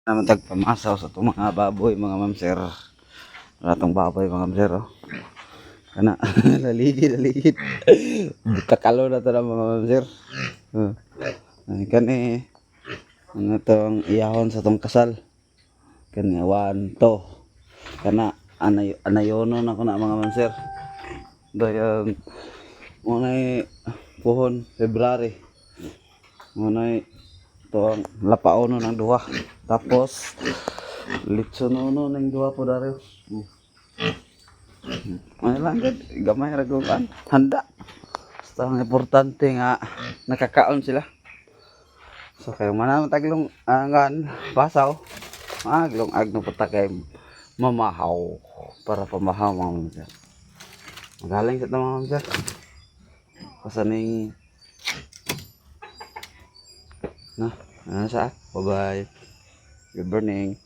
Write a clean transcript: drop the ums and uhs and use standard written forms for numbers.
Naman tagpamasaw sa itong mga baboy, mga ma'am sir. Ratong baboy, mga ma'am sir, oh. Kana, laligid, laligid. Takalo na to na, mga ma'am sir. Oh. Ay, kani, ano to ang iyahon sa tong kasal. Kani, one, two. Kana, anay, anayono na ko na, mga ma'am sir. Dayon, muna'y puhon, February. Muna'y ito ang lapaono ng duha. Tapos, litsonono ng duha po dari. Ay lang gud, gamay ra gud ang handa. Basta ang importante nga nakakaon sila. So kayo man taglong angan basaw. Maglong agno pa ta kay mamahaw para pamahaw, mga ma'am sir. Magaling sa ta, mga ma'am sir. Kasaning na, ano sa? Bye-bye. Good morning.